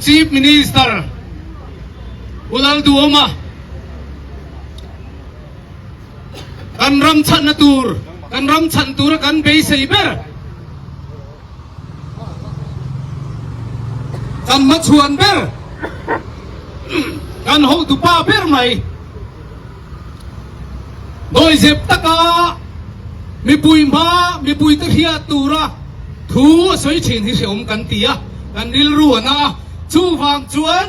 Chief Minister Pu Lalduhawma kan ram chhanna tur, kan ram chhan tura kan beisei ber, kan hmachhuan ber, kan hotupa ber mai dawihzep taka mipui hma mipuite hriat tura thu a sawi thin hi hreawm kan ti a, kan rilru a na a, chuvang chuan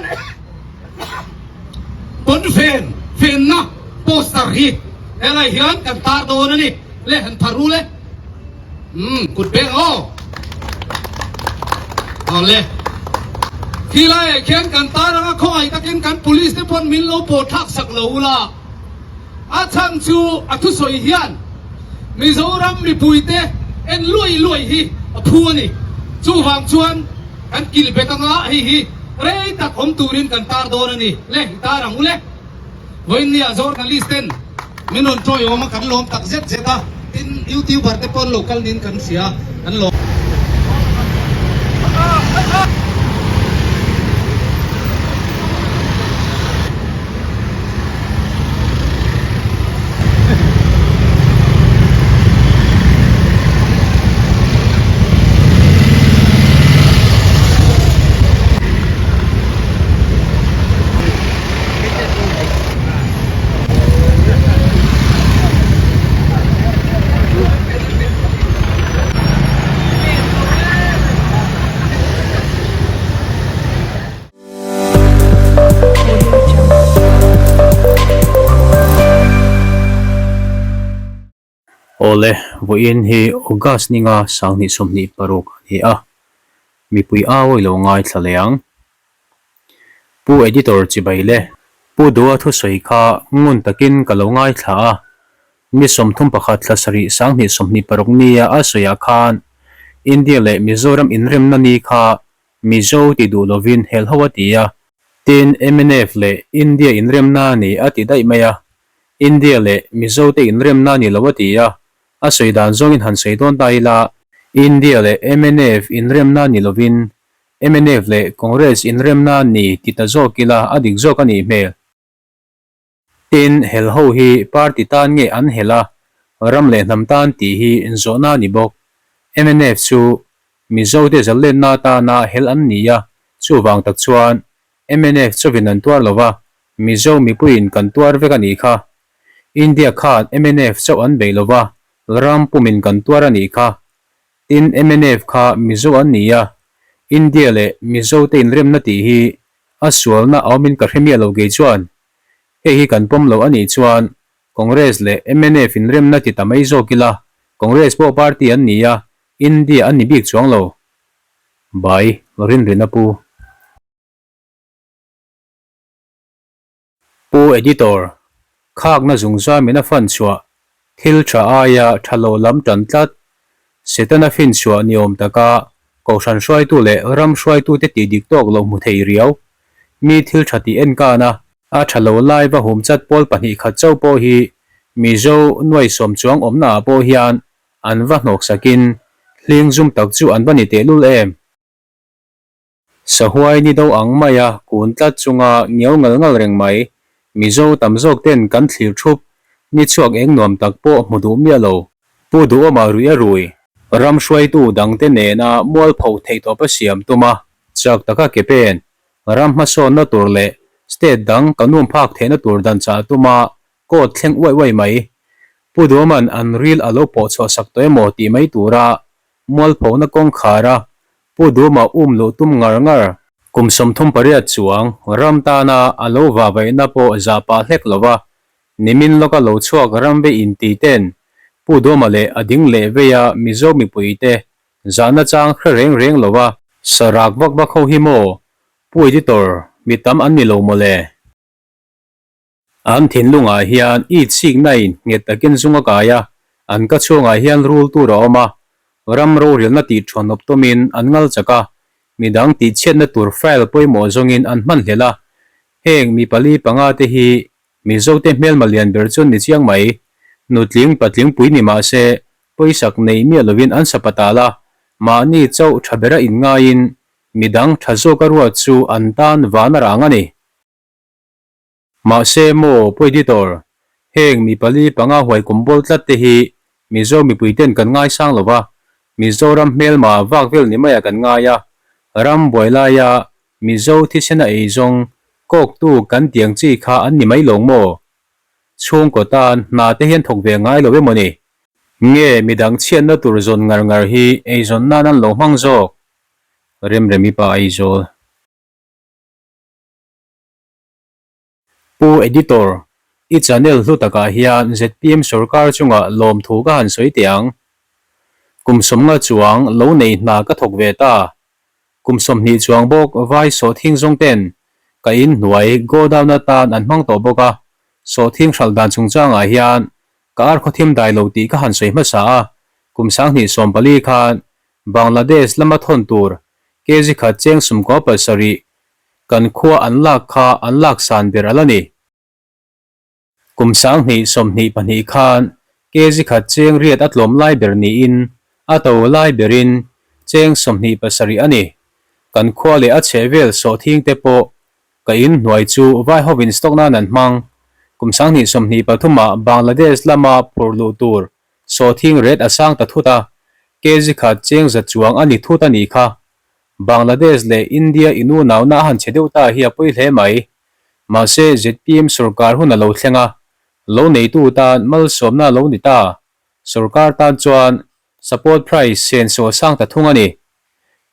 pawnfen fenna poster hi helai hian kan tar dawn a ni le han phar ru le. Umm kut beng aw. Awle. Khi laiah khian kan tar anga khawngaih takin kan police te pawn min lo pawh thlak sak lo ula. A chhan chu a thusawi hian Mizoram mipui te en luai luai hi a phu a ni. Chuvang chuan kan kil bet anga hei hi rei tak awm turin kan tar dawn a ni. Le i tar ang u le. Vawiinnia journalist ten min rawn tawiawm a kan lawm tak zet zet a, tin youtuber te pawh an lo kal niin kan hria an lawm. Awle, vawiin hi August ninga 2026 a ni a, mipui au i lo ngaithla leh ang. Pu Editor chibai le. Pu Dua thusawi kha ngun takin ka lo ngaithla a, ni 31 thla sarih 2026 nia a sawiah khan India leh Mizoram inremna ni kha Mizo ti duh lovin helho a ti a, tin mnf leh India inremna ni a ti daih mai a, India leh Mizo te inremna ni lo a ti a, a sawi dan zawngin han sawi dawn ta ila India leh mnf inremna ni lovin Mnf leh Congress inremna ni ti ta zawk ila a dik zawk a nih hmel. Tin, hel ho hi party tan nge an hel a, ram leh hnam tan tih hi inzawhna a ni bawk. Mnf chu Mizote zalenna atana hel an ni a, chuvang tak chuan mnf chawin an tuar lo va, Mizo mipuiin kan tuar vek a nih kha. India khan mnf chauh an bei lo va, ram pumin kan tuar a nih kha. Tin, mnf kha Mizo an ni a, India leh Mizo te inremna tih hi a sualna a awmin ka hre miah lo kei chuan. Hei hi kan pawm lo a nih chuan Congress leh mnf inremna ti ta mai zawk ila, Congress pawh party an ni a, India an ni bik chuang lo. Bai, Rinrina Pu. Pu Editor, khakna zungzam in a fan chhuah, thil tha aia tha lo lam tan tlat, Setana fin chhuah ni awm taka Kohhran hruaitu leh ram hruaitute tih dik tawk lo hmu thei riau, mi thil tha tih enkan a, a tha lo lai va hum chat pawl pahnih khat chauh pawh hi Mizo nuaisawm chuang awmna ah pawh hian an va hnawk sakin hling zum tak chu an va ni tehlul em? Sahuai ni do ang maia kun tlat chunga ngiau ngal ngal reng mai, Mizo tam zawk ten kan thlir thup, ni chhuak eng nuam tak pawh hmu duh miah lo. Pu Duhawma rui a rui, ram hruaitu dangte nena mualpho theihtawp a siam tum a, chak taka ke pen, ram hmasawnna tur leh state dang kan um phak theihna tur dan chah tum a court thleng uaih uaih mai. Pu Duhawma'n an ril a lo pawh chhuah sak tawh emaw tih mai tura mualphona kawngkhar a Pu Duma um luh tum ngar ngar. Kum 38 chuang ram tana a lo vavaihna pawh zah pah hlek lo va, nimin lawka lo chhuak ram vei inti ten Pu Duma leh a ding leh veia Mizo mipuite zahna chang hre reng reng lo va, sarak vak vak ho hi maw Pu Editor mi tam an ni lo maw le? An thinlungah hian it siknain nghet takin zung a kai a, an ka chhungah hian rul tur a awm a, ram rorelna tih thuanawp tawmin an ngal chak a, midang tihchhiatna tur file pawimawh zawngin an hman hlel a. Heng mi pali panga te hi Mizote hmelma lian ber chu an ni chiang mai. Nutling patling pui ni mah se, pawisak nei miah lovin an sapatal a, mahni chauh tha bera inngaiin. Midang tha zawka ruat chu an tan van a rang a ni. Mahse maw Pu Editor, heng mi pali panga huai kum bawl tlat te hi Mizo mipui ten kan ngaisang lo va, Mizoram hmelma vak vel ni maiah kan ngai a, ram buai laia Mizo thisena eizawng kawktu kan tiang chi kha an ni mai lawng maw? Chhungkaw tan hna te hian thawk ve ngai lo emaw ni? Nge midang chhiatna tur zawn ngar ngar hi eizawn nan an lo hmang zawk? Remremi pa Aizawl. Pu Editor, i channel hlu takah hian zpm sorkar chungah lawmthu ka han sawi teh ang. Kum sawmnga chuang lo nei hna ka thawk ve ta. Kum 20 chuang bawk vai sawhthing zawng ten ka in hnuai godown atan an hmang tawh bawk a, sawhthing hralh dan chungchangah hian ka ar khawthim dai lo tih ka han sawi hmasa a, kum 2014 khan Bangladesh lama thawn tur kg khat cheng 17 kan khua an lak kha an lak san ber a la ni. Kum 2022 khan kg khat cheng riat a tlawm lai ber niin a to lai berin cheng 27 a ni. Kan khua leh a chhehvel sawhthing te pawh ka in hnuai chu vai hovin stock nan an hmang. Kum 2023 ah Bangladesh lama phurh luh tur sawhthing ret a sang ta thut a, kg khat cheng za chuang a ni thut a nih kha. Bangladesh leh India inunauna a han chhe deuh ta hi a pawi hle mai. Mahse, zpm sorkar hun a lo thleng a, lo neitu tan malsawmna a lo ni ta. Sorkar tan chuan support price senso a sang ta thung a ni.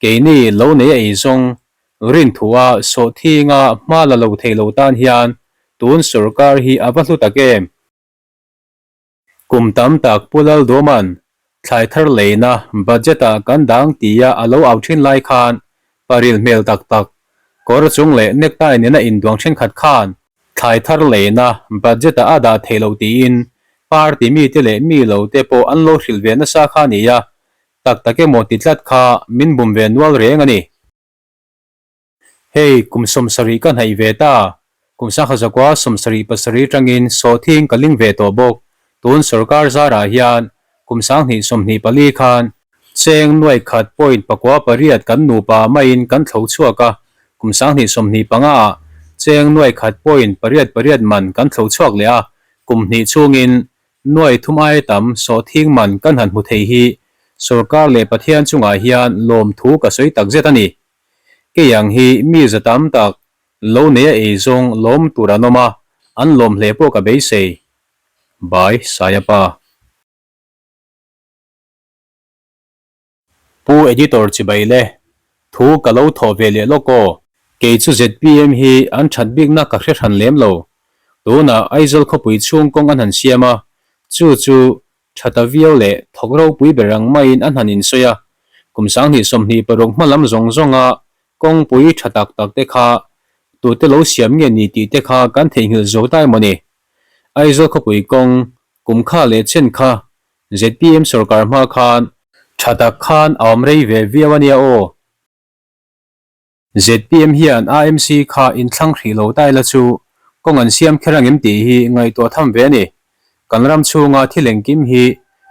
Keini lo nei a eizawng, rinthua sawhthinga hma la lo thei lo tan hian tun sorkar hi a va hlu tak em? Kum tam tak Pu Lalduaman thlai thar leina budget ah kan dang tia a lo au thin lai khan paril hmel tak tak, kawr chung leh necktie nena induang thenkhat khan thlai thar leina budget ah a dah theih loh tiin party mite leh mi lo te pawh an lo hrilh ve nasa kha a ni a, tak tak emaw ti tlat kha min bum ve nual reng a ni. Hei, kum 70 ka hnaih ve ta. Kum 1977 atangin sawhthing ka ling ve tawh bawk. Tun sorkar zarah hian kum 2024 khan cheng nuai khat point pakua pariat kan nupa maiin kan thlo chhuak a, kum 2025 ah cheng nuai khat point pariat pariat man kan thlo chhuak leh a, kum hnih chhungin nuai thum aia tam sawhthing man kan han hmu thei hi sorkar leh Pathian chungah hian lawmthu ka sawi takzet a ni. Kei ang hi mi za tam tak lo nei a ei zawng lawm tur an awm a, an lawm hle pawh ka beisei. By Sayapa. Pu Editor chibai le, thu ka lo thawh ve leh lawk aw. Kei chu zpm hi an that bikna ka hre hran lem lo. Tunah Aizawl khawpui chhung kawng an han siam a, chu chu Tha ta viau leh thawk ropui ber ang maiin an han insawi a, kum 2026 hma lam zawng zawnga kawngpui tha tak tak te kha tute lo siam nge ni tih te kha kan theihnghilh zo ta emaw ni? Aizawl khawpui kawng kum kha leh chen kha zpm sorkar hma khan tha tak khan a awm rei ve viau a nia aw. Zpm hian AMC kha inthlang hrih lo ta ila chu kawng an siam kher angem tih hi ngaihtuah tham ve a ni. Kan ram chhunga thil engkim hi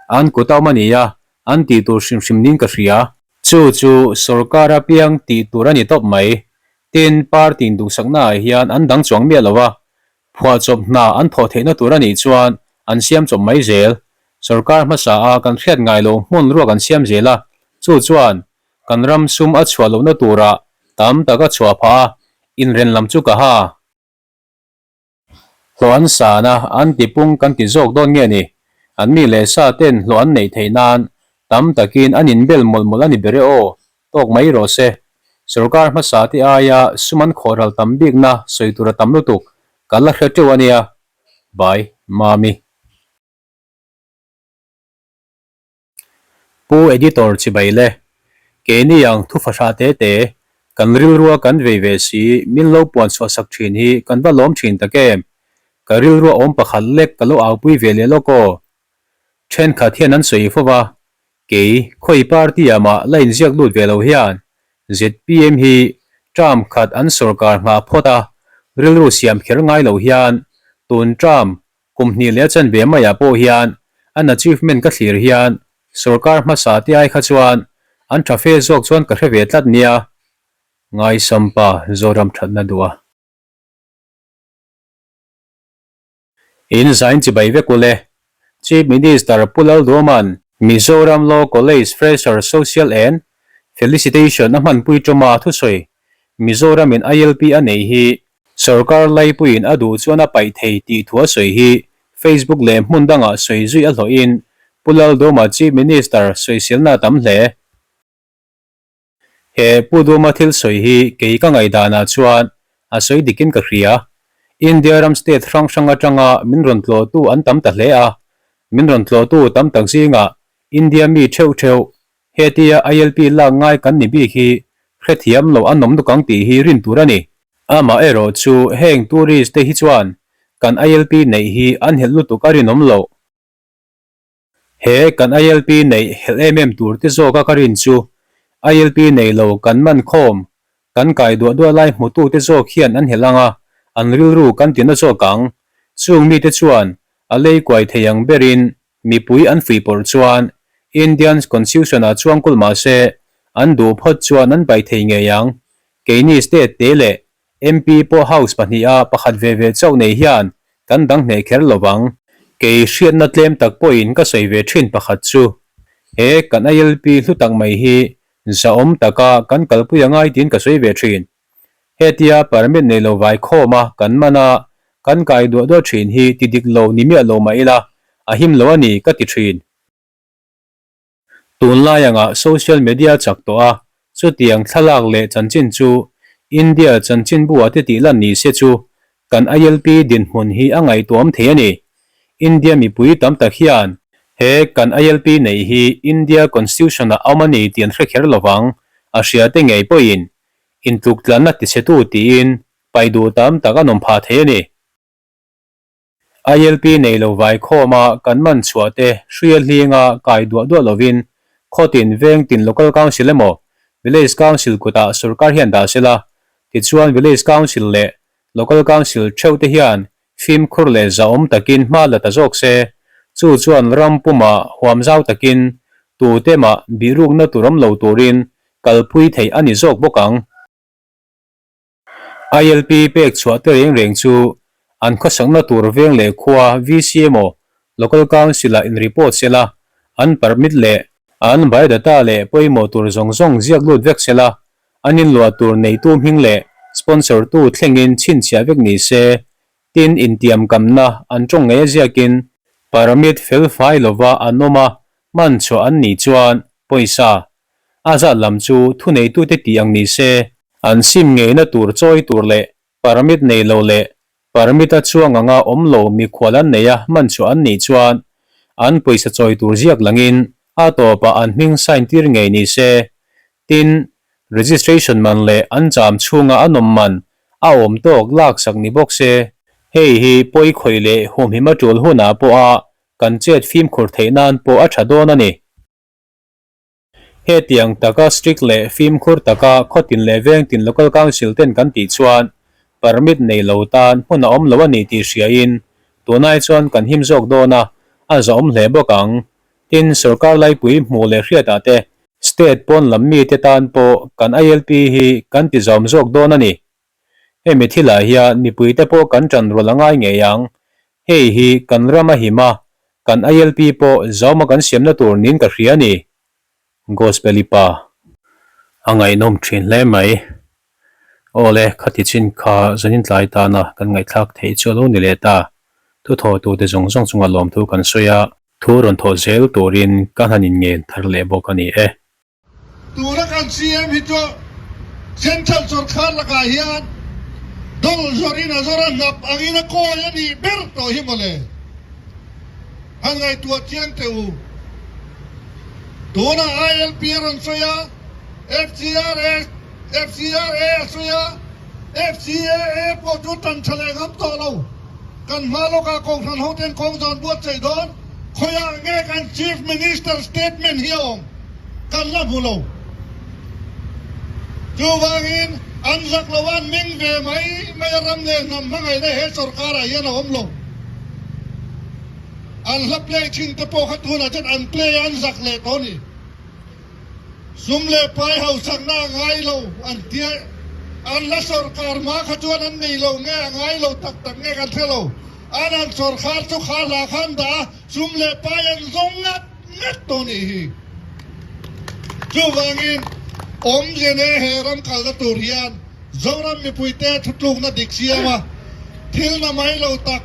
an kut a awm a ni a, an tih tur hrim hrim niin ka hria. Chu chu sorkar a piang tih tur a ni tawp mai. Tin, party induhsaknaah hian an dang chuang miah lo a, phuahchawp hna an thawh theihna tur a nih chuan an siam chawp mai zel. Sorkar hmasa a kan hriat ngai lo hmun ruak an siam zel a, chu chuan Kan ram sum a chhuah lohna turah tam tak a chhuah phah a, inren lam chu ka ha. Hlawh an san a, an tipung kan ti zawk dawn nge ni? An mi leh sa ten hlawh an neih theih nan tam takin an inbel mawlh mawlh a ni ber e aw, tawk mai rawh se. Sorkar hmasa te aia sum an khawh ral tam bikna sawi tur a tam lutuk, ka la hre teuh a nia. Bye, Mami. Pu Editor chibai le, keini ang thu fahrah te te, kan rilrua kan vei ve si min lo puan chhuah sak thin hi kan va lawm thin tak em? Ka rilrua awm pakhat lek ka lo aupui ve leh lawk aw. Thenkhat hian an sawi fo va, kei khawi party ah mah la inziak lut ve lo hian zpm hi term khat an sorkar nghah phawt a, rilru siam kher ngai lo hian tun term Kum hnih leh a chanve maiah pawh hian an achievement ka thlir hian sorkar hmasa te ai kha chuan an tha fe zawk chuan ka hre ve tlat nia. Ngaisampa Zoram thatna duh a. In zain chibai vek ule. Chief Minister Pu Lalduoma'n Mizoram Law College Fresher Social and Felicitation a hmanpui tawma thusawi Mizoramin ILP a nei hi Sorkar laipuiin a duh chuan a paih thei tih thu a sawi hi Facebook leh hmun dangah sawi zui a hlawhin Pu Lalduoma Chief Minister sawiselna a tam hle. He Pu Duma thil sawi hi kei ka ngaihdanah chuan a sawi dikin ka hria. India ram state hrang hrang atanga min rawn tlawhtu an tam ta hle a, min rawn tlawhtu tam tak zingah India mi theuh theuh hetia ILP lak ngai kan ni bik hi hrethiam loh an awm duk ang tih hi rin tur a ni. Amaherawh chu heng tourist te hi chuan kan ILP neih hi an helh lutuk a rinawm loh. He kan ILP neih helh em em tur te zawka ka rin chu ILP nei lo kan man khawm, kan kai duah duah lai hmutu te zawk hian an helh ang a, an rilru kan ti na zawk ang. Chung mite chuan a lei kuai thei ang berin mipui an fuihpawrh chuan Indian Constitution ah chuang kulh mah se an duh phawt chuan an paih thei ngei ang. Keini state te leh MP pawh House pahniha pakhat ve ve chauh nei hian kan dang hneh kher lo vang. Kei hriatna tlem tak pawhin ka sawi ve thin pakhat chu, he kan ILP hlu tak mai hi zahawm taka kan kalpui a ngai tiin ka sawi ve thin. Hetia permit nei lo vai khawma kan man a, kan kai duah duah thin hi ti dik lo ni miah lo mah ila, a him lo a ni ka ti thin. Tunlai angah social media chak tawh a, chutiang thlalak leh chanchin chu India chanchinbu ah te tih lan ni se chu kan ILP dinhmun hi a ngaihtuahawm thei a ni. India mipui tam tak hian he kan ILP neih hi India Constitution ah awm a ni tih an hre kher lovang, a hria te ngei pawhin intluk tlanna tichhetu tiin paih duh tam tak an awm phah thei a ni. ILP nei lo vai khawma kan man chhuah te hria hlinga kai duah duah lovin khawtin veng tin Local Council emaw Village Council kutah sorkar hian dah sela, tichuan Village Council leh Local Council theuh te hian fimkhur leh zahawm takin hma la ta zawk se, chu chuan ram pumah huam zau takin tute mah bihrukna tur awm lo turin kalpui theih a ni zawk bawk ang. ILP pek chhuah te reng reng chu an khawsakna tur veng leh khua VC emaw Local Council ah in report sela, an permit leh an biodata leh pawimawh tur zawng zawng ziak lut vek sela, an inluah tur neitu hming leh sponsor tu thlengin chhinchhiah vek ni se, tin intiamkamna an tawng ngei a ziakin permit felfai lova an awm a hman chhuah an nih chuan pawisa A zat lam chu thuneitute tih ang ni se, an sim ngeina tur chawi tur leh permit nei lo leh permit a chuang anga awm lo mikhual an nei a hman chhuah an nih chuan an pawisa chawi tur ziak langin a tawpah an hming sign tir ngei ni se. Tin, registration man leh an cham chhunga an awm man a awm tawk laksak ni bawk se. Hei hi pawi khawih leh humhim a tul hunah pawha kan chet fimkhur theih nan pawh a tha dawn a ni. Hetiang taka strict leh fimkhur taka khawtin leh vengtin Local Council ten kan tih chuan permit nei lo tan hmun a awm lo a ni tih hriain tunai chuan kan him zawk dawn a, a zahawm hle bawk ang. Tin, sorkar laipui hmuh leh hriatah te, state pawn lam mite tan pawh kan ILP hi kan ti zawm zawk dawn a ni. Hemi thilah hian mipuite pawh kan ṭan rual a ngai ngei ang. Hei hi kan ram a him a, kan ILP pawh zauma kan siamna tur niin ka hria a ni. Gospel-i pa. A ngaihnawm ṭhin hle mai. Awle, khati chin kha zanin tlai tana kan ngaihthlak theih chu a lo ni leh ta. Thuthawhtute zawng zawng chunga lawmthu kan sawi a, thu rawn thawh zel turin ka han inngen thar leh bawk a ni e. Tuna kan CM hi chu Central sawrkar lakah hian dol zawrhin a zawr a hnap angin a kawi a nih ber tawh hi mawle. Han ngaihtuah chiang teh u. Tuna ILP a rawn sawi a, FCRA FCRA a sawi a, FCAA pawh chu tan tha leh ngam tawh lo. Kan hma lawkah Kohhran hoten kawng zawn buatsaih dawn khawiah nge kan Chief Minister statement hi a awm? Kan la hmu lo. Chuvangin an zak lo a, an meng ve mai mai a, ram leh hnam hmangaihna he sorkarah hian a awm lo. An hla play thin te pawh kha tunah chuan an play a, an zak leh tawh a ni. Sum leh pai hausakna a ngai lo an tia. An la sawrkar hma kha chuan an nei lo nge a ngai lo tak tak nge kan hre lo. An han sawrkhar chu kha hla khan dah a, sum leh pai an zawng ngat ngat tawh nih hi. Chuvangin awmze ne he ram kalna tur hian Zoram mipuite thutlukna dik siam a, thil na mai lo tak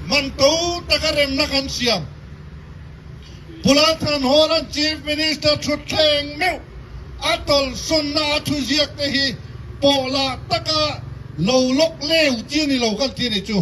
man to taka remna kan siam. Pu Lalthanhawla'n Chief Minister thutthleng meuh a tawlhsunna a thuziak te hi pawhlah taka lo lawk leu chi a ni lo kan ti a ni chu.